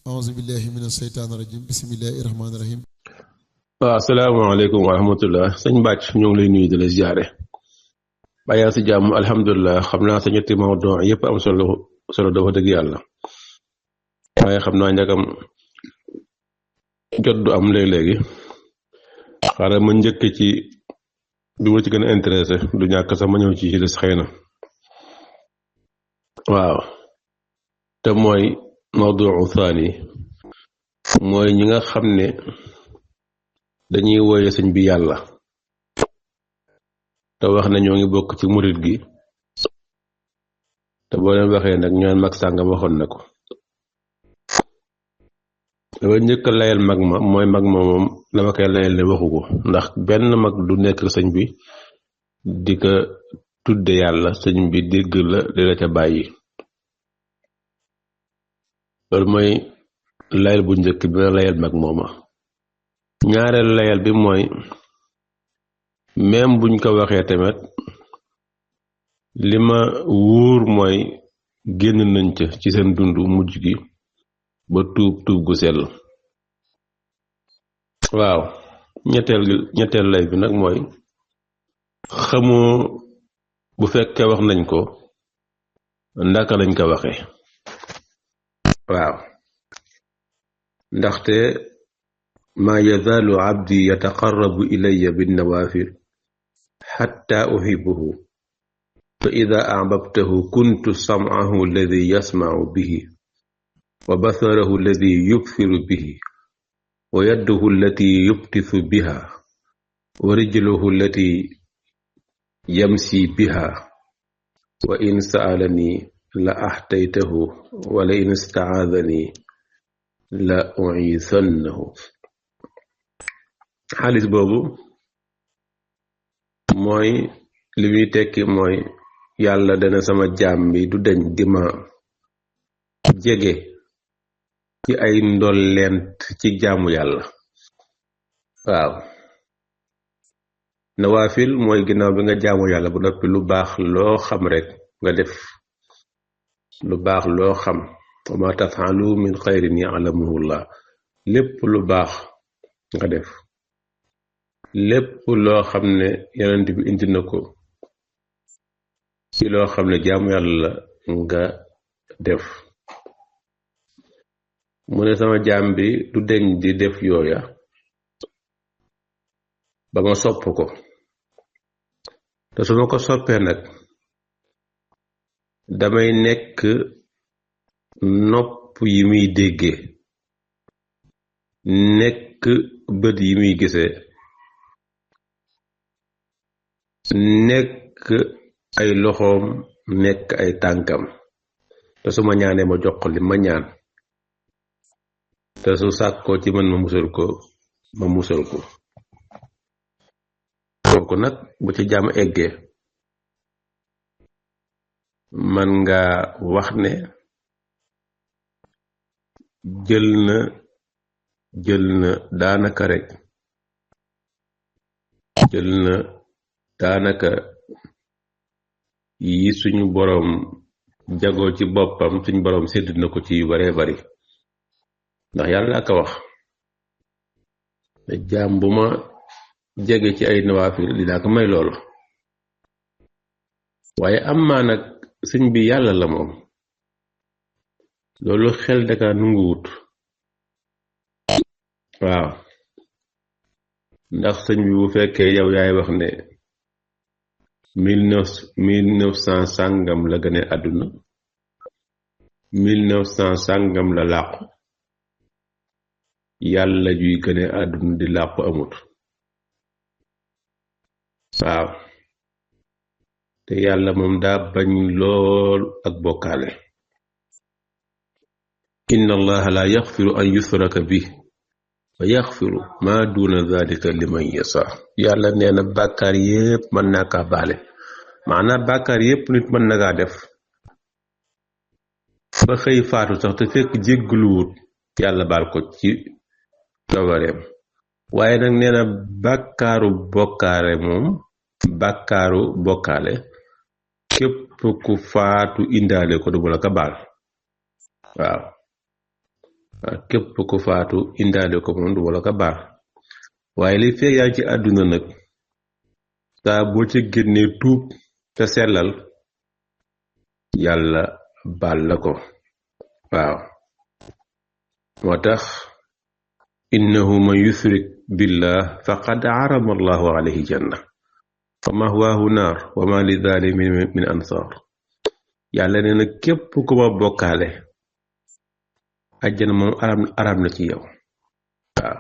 أعوذ بالله من الشيطان الرجيم بسم الله الرحمن الرحيم. waaw asalaamaaleykum wa rahmatullah sëñ Bàcc ñoo ngi lay nuyu di la ziare bàyyi si jàmm alhamdulilah xam naa sa ñetti mawdu yëpp am solo dafa dëgg yàlla waaye xam naa njëkkam jot du am léegi xaaral ma njëkk ci bi ma ci gën a intéressé du ñàkk sax ma ñëw ci des xëy na waaw te mooy mawdu thani mooy ñi nga xam ne dañuy wooye sëñ bi yàlla te wax na ñoo ngi bokk ci murit gi te boo leen waxee nag ñoon mag sàngam waxoon na ko dafa njëkk layal mag ma mooy mag ma moom dama koy layal ne waxu ko ndax benn mag du nekk sëñ bi di ko tudde yàlla sëñ bi dégg la di la ca bàyyi loolu mooy layal bu njëkk bi ma layal mag mooma ñaareel layal bi mooy même buñ ko waxee tamit li ma wóor mooy génn nañ ca ci seen dund mujj gi ba tuub gu sell waaw ñetteel lay bi nag mooy xamoo bu fekkee wax nañ ko ndaka lañ ko waxee waaw ndaxte ما يزال عبدي يتقرب إلي بالنوافل حتى أحبه فإذا أحببته كنت سمعه الذي يسمع به وبصره الذي يبصر به ويده التي يبطش بها ورجله التي يمشي بها وإن سألني لأحتيته ولئن استعاذني لأعيذنه xaalis boobu mooy li muy tekki mooy yàlla dana sama jaam bi du deñ di ma jege ci ay ndollent ci jaamu yàlla waaw nawaafil mooy ginnaaw bi nga jaamu yàlla bu noppi lu baax loo xam rek nga def lu baax loo xam wa ma taf'alu min xayrin ya'lamuhu lépp lu baax nga def lépp loo xam ne yonent bi indi na ko ci loo xam ne jaamu yàlla nga def mu ne sama jaam bi du deñ di def yooya ba ma sopp ko te su ma ko soppee nag damay nekk nopp yi muy déggee nekk bët yi muy gisee nekk ay loxoom nekk ay tànkam te su ma ñaanee ma jox ko li ma ñaan te su sàkkoo ci man ma musal ko kooku nag bu ci jàmm eggee man nga wax ne jël na daanaka rek daanaka yi suñu boroom jagoo ci boppam suñu boroom sédd na ko ci yu bare bari ndax yàlla ko wax jaam bu ma jege ci ay nawaafil dinaa ko may loolu waaye am maa nag sëñ bi yàlla la moom loolu xel daka nunguwut waaw ndax sëñ bi bu fekkee yow yaay wax ne 1900 sàngam la gane àdduna 1900 sàngam la làqu yàlla juy gane àdduna di làqu amut waaw te yàlla moom daa bañ lool ak bokkaale inna allaha la yaxfiru an yusraka bi wa yaxfiru ma duna zalika liman yasa yàlla nee na bàkkaar yépp mën naa kaa baale maanaam bàkkaar yépp nit mën na kaa def ba xëy faatu sax te fekk jéggluwut yàlla baal ko ci dogareem waaye nag nee na bàkkaaru bokkaale képp ku faatu indaale ko du la ko baal waaw képp ku faatu indaale ko moom du wala ko baal waaye li fekk yaa ci àdduna nag saa boo ci génnee tuub te sellal yàlla baal la ko waaw moo tax innahu man yushrik billah faqad harama allahu alayhi janna fa mahwaahu naar wa ma li zalimin min ansar yàlla nee na képp ku ma bokkaale àjjana moom araam na ci yow waaw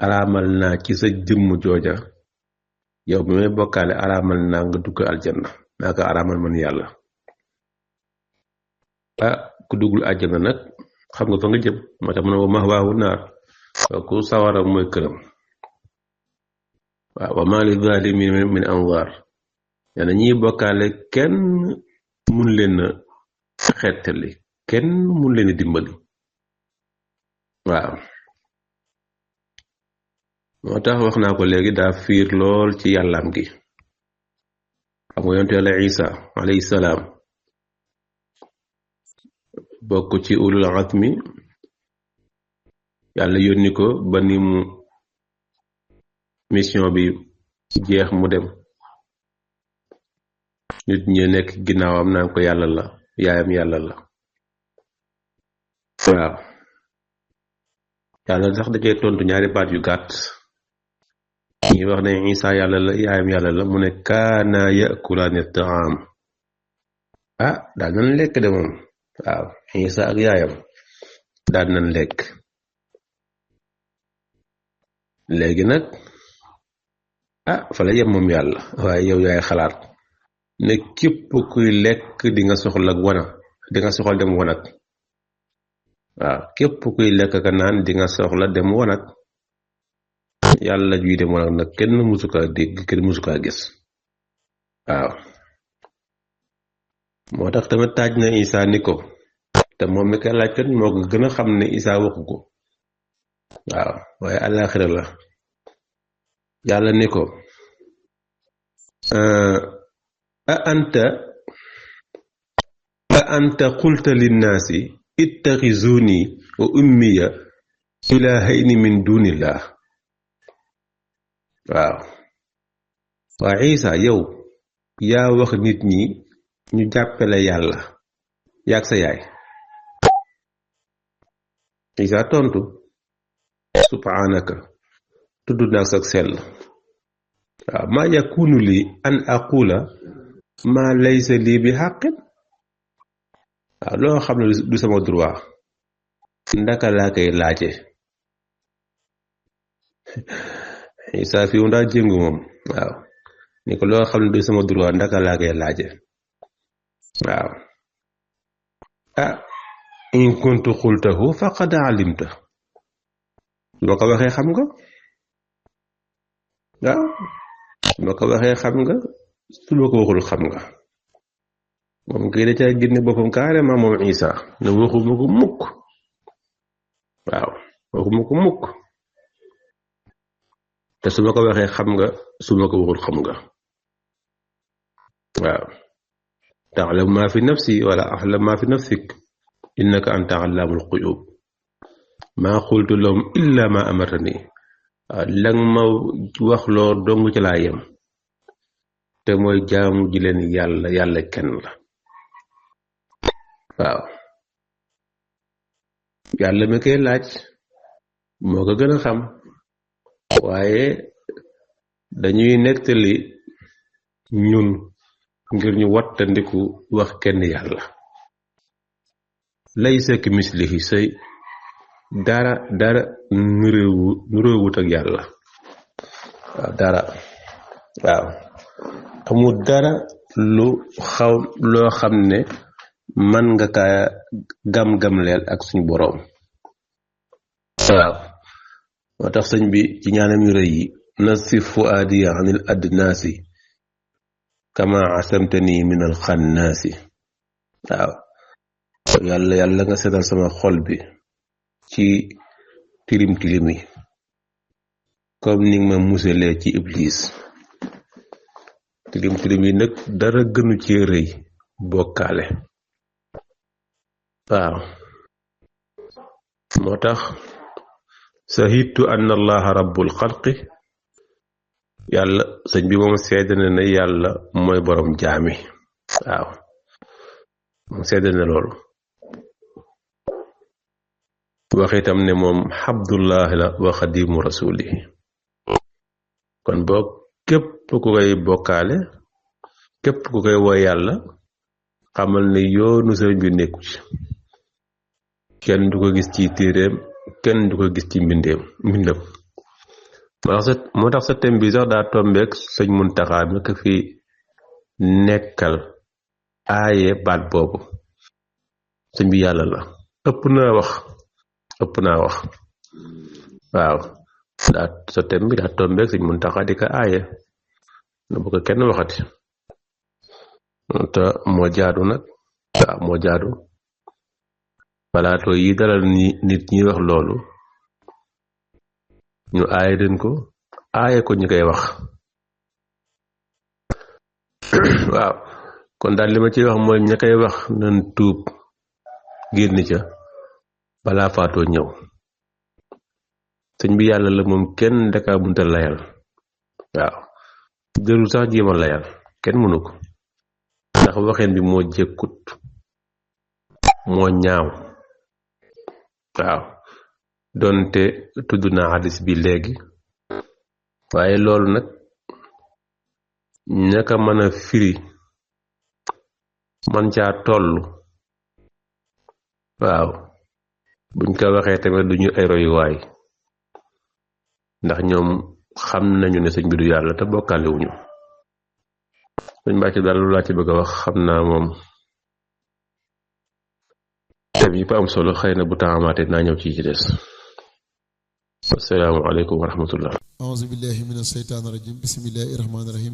araamal naa ci sa jëmm jooja yow bi may bokkaale araamal naa nga dugg aljanna naa ko araamal man yàlla ku duggul àjjana nag xam nga fa nga jëm moo tax mu ne wa mahwaahu naar ku sawara mooy këram waaw wa ma li zalimin min ansar nee na ñiy bokkaale kenn mun leen a xettali kenn mun leen a dimbali waaw moo tax wax naa ko léegi daa fiir lool ci yàllaam gi xam nga yonte yàlla Isa alayhi salaam bokk ci ulul azmi yàlla yónni ko ba ni mu mission bi jeex mu dem nit ñi nekk ginnaawam naan ko yàlla la yaayam yàlla la waaw yàlla sax da cee tontu ñaari baat yu gàtt ñi wax ne Isa yàlla la yaayam yàlla la mu ne kaana yakulaani taam daal nañ lekk de moom waaw Isa ak yaayam daal nañ lekk léegi nag fa la yem moom yàlla waaye yow yaay xalaat ne képp kuy lekk di nga soxla wanag di nga soxla dem wanag waaw képp kuy lekk ka naan di nga soxla dem wanag yàlla juy dem wanag nag kenn musu kaa dégg kenn musu kaa gis waaw moo tax tamit taaj na Isa ni ko te moom mi koy laaj kat moo ko gën a xam ne Isa waxu ko waaw waaye àllaaxira la yàlla ni ko anta qulta linnaasi ittaxizuni wa ummiya ilaahayni min dunillah waaw waa Isa yow yaa wax nit ñi ñu jàppale yàlla yaag sa yaay Isa tontu subhaanaka tudd naa sag sell waaw maa yakunu li an aqula maa laysa lii bi xàqin waaw loo xam ne du sama droit ndaka laa koy laaje Isa fi mu daa jéngu moom waaw ni ko loo xam ne du sama droit ndaka laa koy laaje waaw in kuntu qultahu faqad alimta su ma ko waxee xam nga waaw su ma ko waxee xam nga su ma ko waxul xam nga moom kay da caa génne boppam carrément moom Isa ne waxuma ko mukk waaw waxuma ko mukk te su ma ko waxee xam nga su ma ko waxul xam nga waaw ta'lamu ma fi nafsi wala a'lamu ma fi nafsik innaka anta allamul ghuyub ma qultu lahum illa ma amartani lang ma wax loo dong ci laa yem te mooy jaamu ji leen yàlla kenn la waaw yàlla mi koy laaj moo ko gën a xam waaye dañuy nettali ñun ngir ñu wattandiku wax kenn yàlla laysa ki mislihi say dara nuréewut ak yàlla waaw dara waaw amul dara loo xam ne man nga kaa gam-gamleel ak suñ boroom waaw moo tax sëñ bi ci ñaanam yu rëy yi nasif fuaadiya anil adnaasi kama asamtani min al xannaasi waaw yàlla nga seetal sama xol bi ci tilim yi comme ni nga ma musalee ci iblis tilim yi nag dara gënu ci rëy bokkaale waaw moo tax sahidtu anna allaha rabbul xalqi yàlla sëñ bi moom seede na ne yàlla mooy borom jaami waaw moom seede na loolu wax itam ne moom abdullahi la wa xadimu rasulihi kon boo képp ku koy bokkaale képp ku koy woo yàlla xamal ne yoonu sëriñ bi nekku ci kenn du ko gis ci téeréem kenn du ko gis ci mbindam moo tax sa thème bi sax daa tombeek sëñ Muntaxa mi ko fi nekkal aaye baat boobu sëñ bi yàlla la ëpp naa wax waaw daa sa thème bi daa tombeek sëñ Muntaxa di ko aaye na bu ko kenn waxati te moo jaadu nag waaw moo jaadu plateau yi dalal nit ñi wax loolu ñu aaye leen ko aaye ko ñu koy wax waaw kon daal li ma ciy wax mooy ña koy wax nan tuub génn ca balaa faatoo ñëw sëñ bi yàlla la moom kenn daka munta layal waaw jërul sax jéema layal kenn mënu ko ndax waxeen bi moo jëkkut moo ñaaw waaw donte tudd naa hadis bi léegi waaye loolu nag ñaka mën a firi man caa tollu waaw buñ ko waxee tamit duñu ay royuwaay ndax ñoom xam nañu ne sëñ bi du yàlla te bokkaale wuñu sëñ Mbàkke daal lu laa ci bëgg a wax xam naa moom thème yi pa am solo xëy na bu taxamaate naa ñëw ci des assalaamu aleykum wa rahmatullah auzu billahi min asheytaani rajim bismillahi rahmaani rahim